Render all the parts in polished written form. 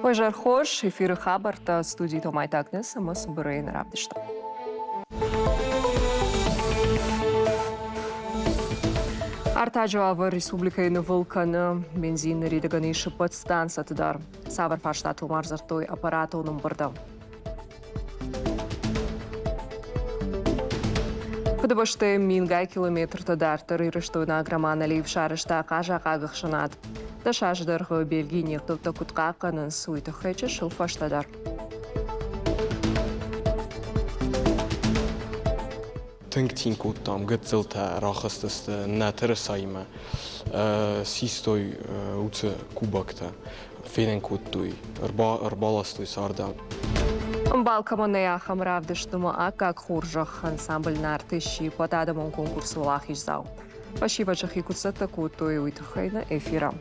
Уӕ зӕр хорз, эфиры хабӕрттӕ студийы Томайты Агнес ӕмӕ цыбырӕй равдыста. Артаджы уавӕр республикӕйы нывыл кӕны. Бензин ныридӕгӕн ис ӕппӕт станцӕты дӕр. Цавӕр фарстатыл ма ӕрдзырдтой аппаратон ӕмбырды? Фыдыбӕстӕйы мингай километртӕ дарддӕр ирыстойнаг Роман Алиев сарӕзта хъазахъаг ӕхсӕнад. 10 азы дӕргъы Бельгийы не гъдӕуттӕ куыд хъахъхъӕнынц, уый тыххӕй чысыл фӕстӕдӕр. Тынг цин кодтам, гыццылтӕ рахызтысты нӕ тырысаимӕ, систой уыцы кубоктӕ, фенын кодтой, ӕрбаластой цардӕн. Ӕмбал кӕмӕн нӕй, ахӕм равдыстмӕ аккаг хорзӕх ансамбль Нарты сси ӕппӕтадӕмон конкурсы уӕлахиздзау. Фӕсивӕд сӕхи куыд цӕттӕ кодтой, уый тыххӕй нӕ эфиры.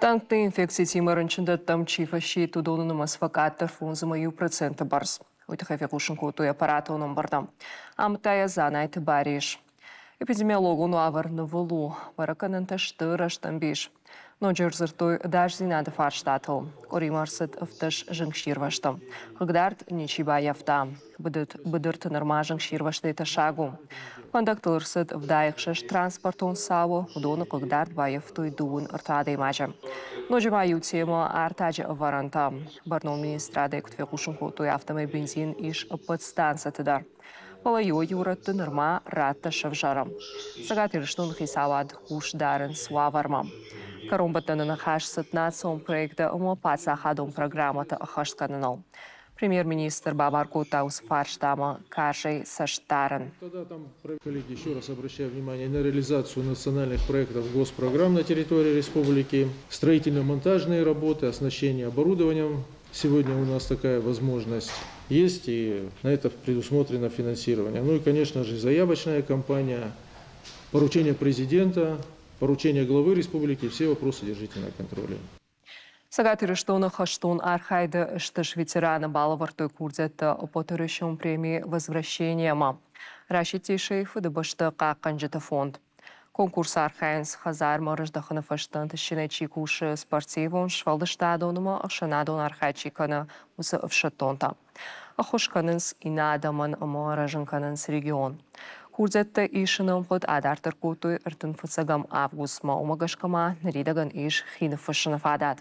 Тъӕнгты инфекцитимӕ рынчындӕттӕм чи фӕсидт, уыдоны нымӕц фӕкъаддӕр 5,1 проценты бӕрц. Уый тыххӕй фехъусын кодтой аппаратон ӕмбырды. Амыдта йӕ Дзанайты Барис. Эпидемиологон уавӕр нывыл у, бӕрӕггӕнӕнтӕ сты рӕстӕмбис. Ноджы ӕрдзырдтой ӕдасдзинады фарстатыл. Къуыримӕ ӕрцыд 17 зынгсирвӕзты. Хъыгдард ничи баййӕфта. Быдырты нырма зынгсирвӕзтӕй тӕссаг у. Фӕндӕгтыл ӕрцыд 76 транспортон цауы, уыдоны хъыгдард баййӕфтой 33 адӕймаджы. Ноджы ма иу темӕ артаджы ӕвӕрӕнтӕ. Бӕрнон министрадӕй куыд фехъусын кодтой, афтӕмӕй бензин ис ӕппӕт станцӕты дӕр. Фӕлӕ иуӕй-иу рӕтты нырма рӕттӕ сӕвзӕры. Цӕгат Ирыстоны хицауад хъус дарынц уавӕрмӕ. Кӕронбӕттӕны ныхас цыд национ проекттӕ ӕмӕ паддзахадон программӕтӕ ӕххӕст кӕныныл. Премьер-министр бабар кодта уыцы фарстамӕ карзӕй цӕст дарын. Тогда там, коллеги, еще раз обращаю внимание на реализацию национальных проектов госпрограмм на территории республики, строительно-монтажные работы, оснащение оборудованием. Сегодня у нас такая возможность есть, и на это предусмотрено финансирование. Ну и, конечно же, заявочная кампания, поручение президента, поручение главы республики, все вопросы держите на контроле. Цӕгат Ирыстоны хӕстон архайды стыр ветераны балӕвӕрдтой курдиӕттӕ Ӕппӕтуӕрӕсеон преми «Возвращение»-мӕ. Расидтис ӕй Фыдыбӕсты хъахъхъӕнджыты фонд. Конкурсы архайынц хӕдзармӕ рыздӕхыны фӕстӕ ӕнтыстджынӕй чи кусы, спортивон, сфӕлдыстадон ӕмӕ ӕхсӕнадон архайд чи кӕны, уыцы ӕфсӕддонтӕ. Ӕххуыс кӕнынц иннӕ адӕмӕн ӕмӕ рӕзын кӕнынц регион. Курдиӕттӕ исыны ӕмгъуыд адарддӕр кодтой 35 августмӕ, уымӕ гӕсгӕ ма ныридӕгӕн ис хи ныффыссыны фадат.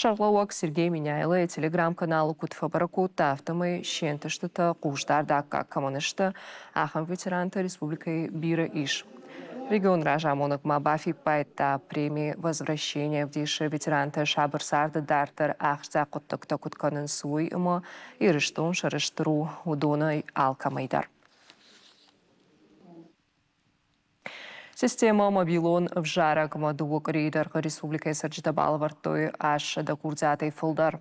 Сӕргълӕууӕг Сергей Меняйло йӕ телеграм-каналы куыд фӕбӕрӕг кодта, афтӕмӕй се нтыстытӕ хъусдард аккаг кӕмӕн сты, ахӕм ветерантӕ республикӕйы бирӕ ис. Регион разамонӕг ма бафиппайдта, преми «Возвращение» ӕвдисы ветерантӕ сабыр царды дарддӕр ахсджиаг хъуыддӕгтӕ куыд кӕнынц, уый ӕмӕ Ирыстон сӕрыстыр у уыдонӕй алкӕмӕй дӕр. Системӕ мобилон ӕвзарӕгмӕ дыууӕ къуырийы дӕргъы республикӕйы цӕрджытӕ балӕвӕрдтой 800 курдиатӕй фылдӕр.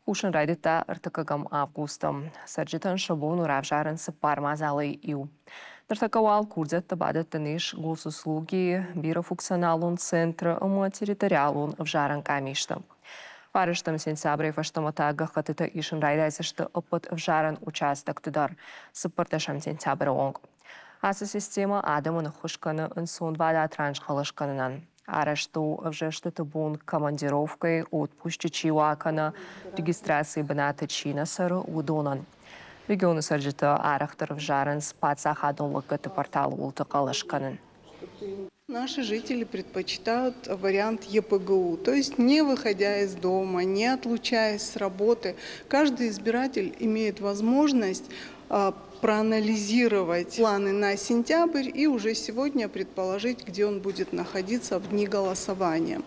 Кусын райдыдта ӕртыккӕгӕм августы. Цӕрджытӕн сӕ бон у равзарын цыппар мадзалӕй иу. Ныртӕккӕ уал курдиӕттӕ бадӕттӕн ис госуслуги, бирӕфункционалон центры ӕмӕ территориалон ӕвзарӕн къамисты. Фарӕстӕм сентябрӕй фӕстӕмӕ та гӕххӕттытӕ исын райдайдзысты ӕппӕт ӕвзарӕн участокты дӕр 14 сентябры онг. Ацы системӕ адӕмӕн ӕххуыс кӕны ӕнцонвадат ран схъӕлӕс кӕнынӕн. Арӕзт у ӕвзӕрстыты бон командировкӕйы, отпусчы чи уа кӕнӕ регистрацийы бынаты чи нӕ цӕры, уыдонӕн. Регионы цӕрджытӕ арӕхдӕр ӕвзарынц паддзахадон лӕггӕдты порталы уылты хъӕлӕс кӕнын. Наши жители предпочитают вариант ЕПГУ, то есть не выходя из дома, не отлучаясь с работы. Каждый избиратель имеет возможность проанализировать планы на сентябрь и уже сегодня предположить, где он будет находиться в дни голосования.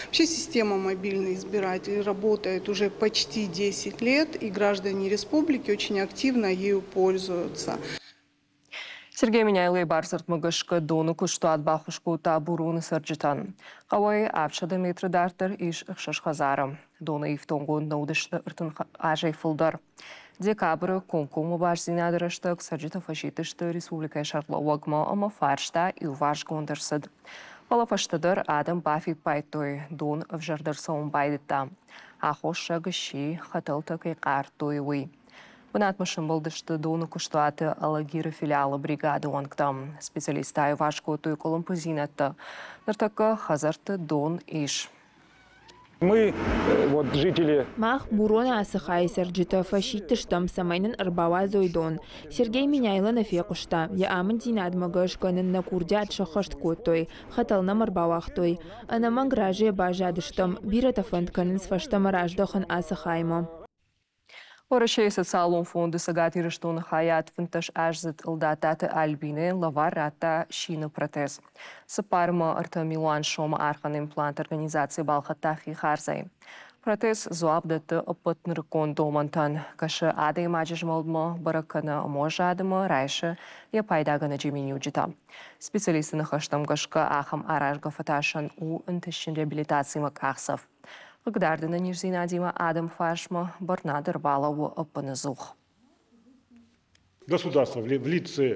Вообще система «Мобильный избиратель» работает уже почти 10 лет, и граждане республики очень активно ею пользуются. Сергей Меняйлойы бардзырдмӕ гӕсгӕ доны куыстуат баххуыс кодта Буроны цӕрджытӕн. Хъӕуӕй 700 метры дарддӕр ис ӕхсӕз хӕдзары. Доны ифтонггонд нӕ уыдысты 30 азӕй фылдӕр. Декабры комкоммӕ бастдзинады рӕстӕг цӕрджытӕ фӕсидтысты республикӕйы сӕргълӕууӕгмӕ ӕмӕ фарста иуварсгонд ӕрцыд. Фӕлӕ фӕстӕдӕр адӕм бафиппайдтой, дон ӕвзӕрдӕр цӕуын байдыдта. Аххоссаг сси, хӕтӕлтӕ кӕй хъардтой, уый. Бынатмӕ сӕмбӕлдысты доны куыстуаты Алагиры филиалы бригады уӕнгтӕ. Специалисттӕ аиуварс кодтой къуылымпыдзинӕдтӕ. Ныртӕккӕ хӕдзӕртты дон ис. Мы, вот жители... Мах, Буроны ацы хайы цӕрджытӕ, фӕсидтыстӕм, цӕмӕй нын ӕрбауадзой дон. Сергей Меняйло нӕ фехъуыста, йӕ амынддзинадмӕ гӕсгӕ нын нӕ курдиат сӕххӕст кодтой, хӕтӕл нӕм ӕрбауагътой. Ӕнӕмӕнг разыйӕ баззадыстӕм, бирӕтӕ фӕнд кӕнынц фӕстӕмӕ раздӕхын ацы хаймӕ. Уӕрӕсейы социалон фонды Цӕгат Ирыстоны хайад 15 аздзыд Ӕлдаттаты Альбинӕйӕн лӕвар радта сины протез. Цыппармӕ ӕртӕ милуан сомы аргъӕн имплант организаци балхӕдта хи хардзӕй. Протез дзуапп дӕтты ӕппӕт нырыккон домӕнтӕн, кӕсы адӕймаджы змӕлдмӕ, бӕрӕг кӕны ӕмуӕзадмӕ, райсы йӕ пайдагӕнӕджы миниуджытӕ. Специалистты ныхӕстӕм гӕсгӕ, ахӕм аразгӕ фӕтасӕн у ӕнтыстджын реабилитацимӕ къахдзӕф. Хъыгдард ӕнӕниздзинадимӕ адӕм фарсмӕ бӕрнад ӕрбалӕууы ӕппынӕдзух. Государство в лице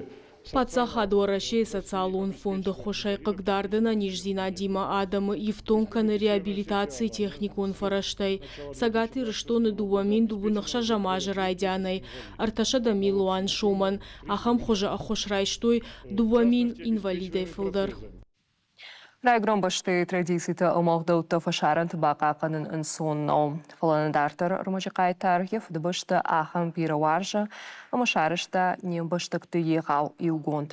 Паддзахад Уӕрӕсейы социалон фонды ххуысӕй хъыгдард ӕнӕниздзинадимӕ адӕмы ифтонг кӕны реабилитацийы техникон фӕрӕзтӕй. Цӕгат Ирыстоны 2026 азы райдианӕй 300 милуан сомӕн ахӕм хуызы ӕххуыс райстой 2000 инвалидӕй фылдӕр. Райгуырӕн бӕстӕйы традицитӕ ӕмӕ ӕгъдӕуттӕ фӕсарӕнты бахъахъхъӕнын ӕнцон нӕу. Фӕлӕ нӕ дарддӕр ӕрмӕджы хъайтар йӕ фыдыбӕстӕ ахӕм бирӕ уарзы ӕмӕ сарӕзта не мбӕстӕгты егъау иугонд.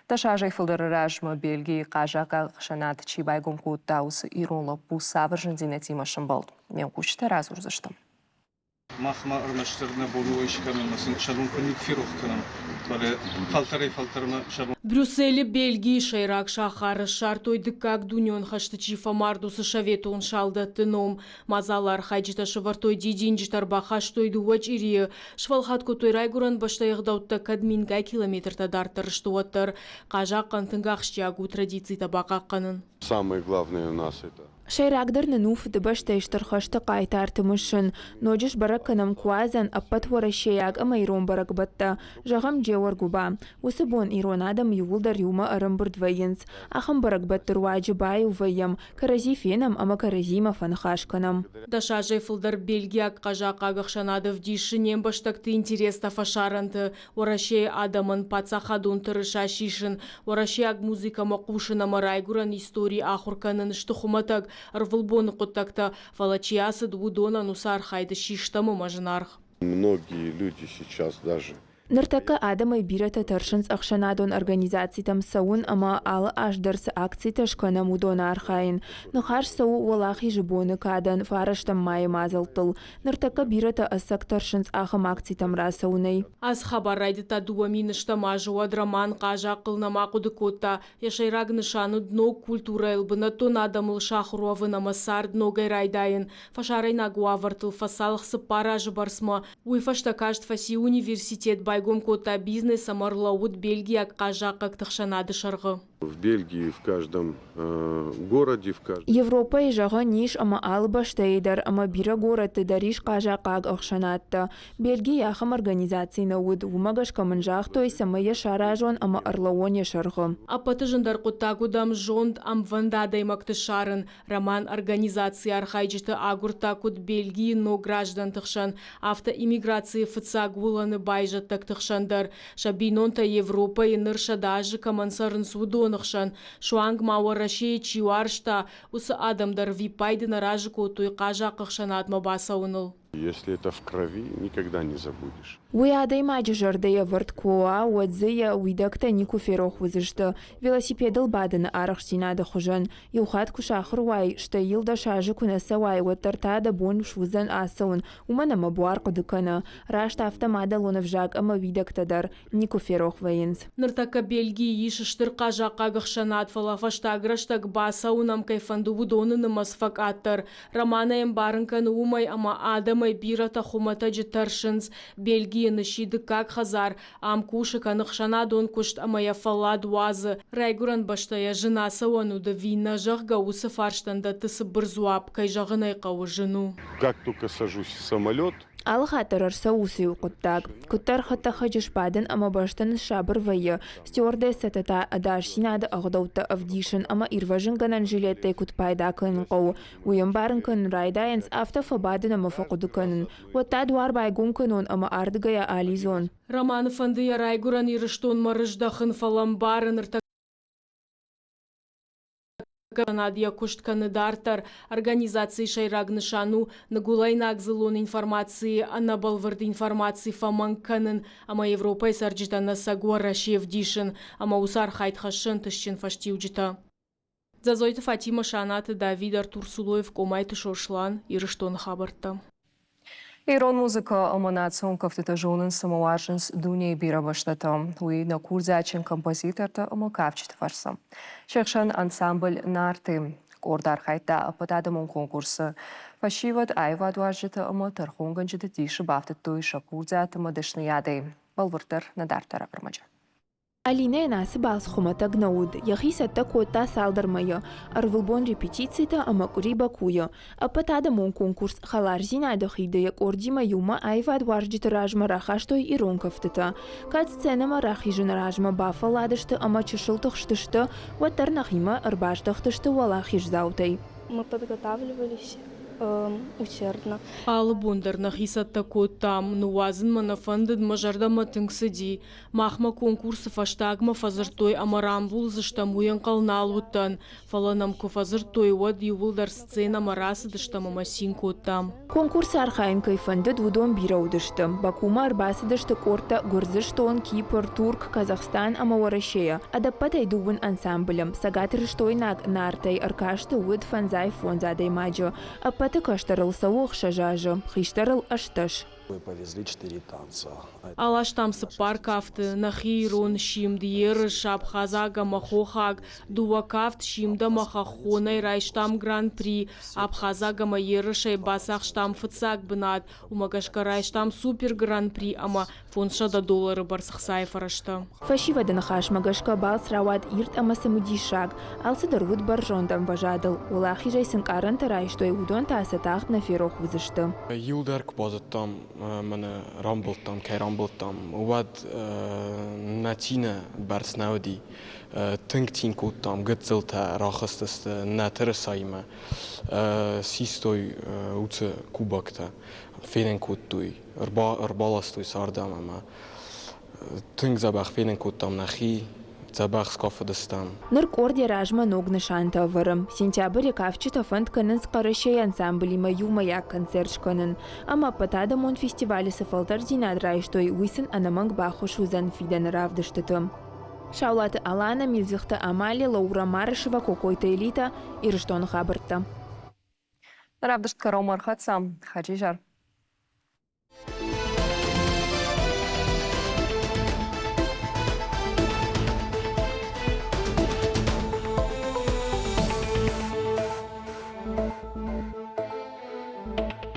Дӕс азӕй фылдӕры размӕ Бельгийы хъазахъаг ӕхсӕнад чи байгом кодта, уыцы ирон лӕппу цавӕр зындзинӕдтимӕ сӕмбӕлд, ме мкусджытӕ радзурдзысты. Махмӕ ӕрмӕстдӕр нӕ бон у скӕнын ӕмӕ сын сӕ бон куы никуы ферох кӕнӕм, фӕлӕ фӕлтӕрӕй-фӕлтӕрмӕ сӕ бон. Брюсселы Бельгийы сӕйраг сахары ссардтой Дыккаг дунеон хӕсты чи фӕмард, уыцы советон салдӕтты ном. Мадзалы архайджытӕ сӕвӕрдтой дидинджытӕ, ӕрбахастой дыууӕ чъирийы, сфӕлхат кодтой райгуырӕн бӕстӕйы ӕгъдӕуттӕ, кӕд мингай километртӕ дарддӕр сты, уӕддӕр. Хъазахъхъӕн тынг ахсджиаг у традицитӕ бахъахъхъӕнын. Самое главное у нас это Сӕйрагдӕр нын у Фыдыбӕстӕйы Стыр хӕсты хъайтарты мысын. Ноджы сбӕрӕг кӕнӕм Куадзӕн, ӕппӕт уӕрӕсейаг ӕмӕ ирон бӕрӕгбӕттӕ. Зӕгъӕм, Джеоргуыба. Уыцы бон ирон адӕм иууылдӕр иумӕ ӕрӕмбырд вӕййынц. Ахӕм бӕрӕгбӕтты руаджы баиу вӕййӕм, кӕрӕдзи фенӕм ӕмӕ кӕрӕдзимӕ фӕныхас кӕнӕм. Дӕс азӕй фылдӕр бельгиаг хъазахъаг ӕхсӕнад ӕвдисы не мбӕстӕгты интерестӕ фӕсарӕнты. Уӕрӕсейы адӕмӕн паддзахадон тырыса сисын, уӕрӕсейаг музыкӕмӕ хъусын ӕмӕ райгуырӕн истори ахуыр кӕнын сты хуымӕтӕг, ӕрвылбоны хъуыддӕгтӕ, фӕлӕ чи ацыд, уыдонӕн уыцы архайды систӕм ӕмӕ зынаргъ. Многие люди сейчас даже Ныртӕккӕ адӕмӕй бирӕтӕ тӕрсынц ӕхсӕнадон организацитӕм цӕуын ӕмӕ алы аз дӕр цы акцитӕ скӕнӕм, уыдоны архайын. Ныхас цӕуы Уӕлахизы боны кадӕн фарӕстӕм майы мадзӕлттыл. Ныртӕккӕ бирӕтӕ ӕцӕг тӕрсынц ахӕм акцитӕм рацӕуынӕй. Ацы хабар райдыдта дыууӕ мины стӕм азы, уӕд Роман хъазахъхъыл нӕма хъуыды кодта. Йӕ сӕйраг нысан уыд ног культурӕйыл, бынӕттон адӕмыл сахуыр уӕвын ӕмӕ цард ногӕй райдайын. Фӕсарӕйнаг уавӕртыл фӕцалх цыппар азы бӕрцмӕ. Уый фӕстӕ каст фӕци университет, байгом кодта бизнес ӕмӕ ӕрлӕууыд бельгиаг хъазахъхъӕгты ӕхсӕнады сӕргъы. В Бельгии в каждом городе, в каждом... Европӕйы зӕгъӕн ис, ӕмӕ алы бӕстӕйы дӕр ӕмӕ бирӕ горӕтты дӕр ис хъазахъаг ӕхсӕнадтӕ. Бельгийы ахӕм организаци нӕ уыд, уымӕ гӕсгӕ мын загътой, цӕмӕй йӕ саразон ӕмӕ ӕрлӕууон йӕ сӕргъы. Ӕппӕты зындӕр хъуыддаг уыд ӕмзонд, ӕмвӕнд адӕймӕгты ссарын. Роман организацийы архайджыты агуырдта куыд Бельгийы ног граждӕнты хсӕн, афтӕ иммиграцийы фыццаг уылӕны байзӕддӕгты хсӕн дӕр. Сӕ бинонтӕ Европӕйы ныр 100 азы кӕмӕн цӕрынц, уыдоны хсӕн, суанг ма Уӕрӕсейы чи уарзта, уыцы адӕм дӕр виппайды нӕ разы кодтой хъазахъхъы ӕхсӕнадмӕ бацӕуыныл. Если это в крови, никогда не забудешь. Уый адӕймаджы зӕрдӕйы ӕвӕрд куы уа, уӕд дзы йӕ уидӕгтӕ никуы ферох уыдзысты. Велосипедыл бадыны арӕхстдзинады хуызӕн. Иу хатт куы сахуыр уай, стӕй йыл дӕс азы куы нӕ цӕуай, уӕддӕр та дӕ бон суыдзӕн ацӕуын, уымӕн ӕмӕ буар хъуыды кӕны. Раст афтӕ мадӕлон ӕвзаг ӕмӕ уидӕгтӕ дӕр никуы ферох вӕййынц. Ныртӕккӕ Бельгийы ис стыр хъазахъхъаг ӕхсӕнад, фӕлӕ фӕстаг рӕстӕг бацӕуын ӕм кӕй фӕнды, уыдоны нымӕц фӕкъаддӕр. Романӕй ӕмбарын кӕны уымӕй, ӕмӕ адӕмӕй бирӕтӕ хуымӕтӕджы тӕрсынц. Бельгийы ныси дыккаг хӕдзар, ам кусы кӕны ӕхсӕнадон куыст ӕмӕ йӕ фӕллад уадзы. Райгуырӕн бӕстӕйӕ зын ацӕуӕн уыд ӕви нӕ, зӕгъгӕ, уыцы фарстӕн дӕтты цыбыр дзуапп, кӕй зӕгъын ӕй хъӕуы, зын у. Как только сажусь в самолет. Алы хатт дӕр ӕрцӕуы уыцы иу хъуыддаг. Куыддӕр хӕдтӕхӕджы сбадын ӕмӕ бӕстӕ ныссабыр вӕййы, стюардессӕтӕ та ӕдасдзинады ӕгъдӕуттӕ ӕвдисын ӕмӕ ирвӕзынгӕнӕн жилеттӕй куыд пайда кӕнын хъӕуы, уый ӕмбарын кӕнын райдайынц, афтӕ фӕбадын ӕмӕ фӕхъуыды кӕнын, уӕд та дуар байгом кӕнон ӕмӕ ардыгӕй алидзон. Романы фӕнды йӕ райгуырӕн Ирыстонмӕ рыздӕхын, фӕлӕ ӕмбары ныртӕккӕ йӕ куыст кӕны дарддӕр. Организацийы сӕйраг нысан у ныгуылӕйнаг дзыллон информацийы ӕнӕбӕлвырд информаци фӕмӕнг кӕнын ӕмӕ Европӕйы цӕрджытӕн ӕцӕг Уӕрӕсе ӕвдисын, ӕмӕ уыцы архайд хӕссы ӕнтыстджын фӕстиуджытӕ. Дзӕдзойты Фатимӕ, Санаты Давид, Артур Сулоев, Къомайты Сослан, Ирыстоны хабӕрттӕ. Ирон музыкӕ ӕмӕ национ кӕфтытӕ зонынц ӕмӕ уарзынц дунейы бирӕ бӕстӕтӕ. Уый нӕ курдиатджын композитортӕ ӕмӕ кафджыты фӕрцы. Се хсӕн ансамбль «Нарты» къорд архайдта ӕппӕтадӕмон конкурсы. Фӕсивӕд, аивадуарзджытӕ ӕмӕ тӕрхонгӕнджыты дисы бафтыдтой сӕ курдиат ӕмӕ дӕсныйадӕй. Бӕлвырддӕр нӕ дарддӕры ӕрмӕджы. Алинӕйӕн ацы балц хуымӕтӕг нӕ уыд. Йӕхи цӕттӕ кодта цалдӕр мӕйы, ӕрвылбон репетицитӕ ӕмӕ къуыри Бакуйы. Ӕппӕтадӕмон конкурс «Хӕлардзинады хид-ы» йӕ къордимӕ иумӕ аивадуарзджыты размӕ рахастой ирон кӕфтытӕ. Кӕд сценӕмӕ рахизыны размӕ бафӕлладысты ӕмӕ чысыл тыхстысты, уӕддӕр нӕхимӕ ӕрбаздӕхтысты уӕлахиздзаутӕй. Мы подготавливались усердно. Алы бон дӕр нӕхи цӕттӕ кодтам, ныууадзын мӕ нӕ фӕндыд, мӕ зӕрдӕмӕ тынг цыди. Махмӕ конкурсы фӕстагмӕ фӕдзырдтой ӕмӕ рамбулдзыстӕм, уый ӕнхъӕл нал уыдтӕн, фӕлӕ нӕм куы фӕдзырдтой, уӕд иууылдӕр сценӕмӕ рацыдыстӕм ӕмӕ цин кодтам. Конкурсы архайын кӕй фӕндыд, уыдон бирӕ уыдысты. Бакумӕ ӕрбацыдысты къордтӕ Гуырдзыстон, Кипр, Турк, Казахстан ӕмӕ Уӕрӕсейӕ. Ӕдӕппӕтӕй дыууын ансамблы. Цӕгатирыстойнаг Нартӕй ӕркасты уыд 55 адӕймаджы. Ӕппӕты кӕстӕрыл цӕуы 6 азы, хистӕрыл 18. Аластам цыппар кафты, нӕхи ирон симд, ерыс, абхазаг ӕмӕ хохаг, дыууӕ кафт симд ӕмӕ хӕххонӕй райстам гран-при, абхазаг ӕмӕ ерысӕй бацахстам фыццаг бынат, уымӕ гӕсгӕ райстам супер гран-при ӕмӕ 500 доллары бӕрц ӕхцайы фӕрӕзтӕ. Фӕсивӕды ныхасмӕ гӕсгӕ балц рауад ирд ӕмӕ цымыдисаг. Алцыдӕр уыд бӕрзонд ӕмвӕзадыл. Уӕлахизӕй цы нкъарӕнтӕ райстой, уыдон та сӕ тагъд нӕ ферох уыдзысты. Иуылдӕр куы базыдтам, мӕнӕ рамбылдтам, кӕй рамбылдтам, уӕд нӕ цины бӕрц нӕ уыди. Тынг цин кодтам, гыццылтӕ рахызтысты нӕ тырысаимӕ, систой уыцы кубоктӕ, фенын кодтой, ӕрбаластой сӕ ардӕм ӕмӕ тынг дзӕбӕх фенын кодтам нӕхи, дзӕбӕх скафыдыстӕм. Ныр къорд йӕ размӕ ног нысантӕ ӕвӕры. Сентябры кафджытӕ фӕнд кӕнынц Хъӕрӕсейы ансамблимӕ иумӕйаг концерт скӕнын. Ӕмӕ ӕппӕтадӕмон фестивалы цы фӕлтӕрддзинад райстой, уый сын ӕнӕмӕнг баххуыс уыдзӕн фидӕны равдыстыты. Саулаты Алана, Милдзыхты Амалия, Лаура Марышева, Кокойты Элита, Ирыстоны хабӕрттӕ. Равдыст кӕронмӕ ӕрхӕццӕ. Хаджизӕр.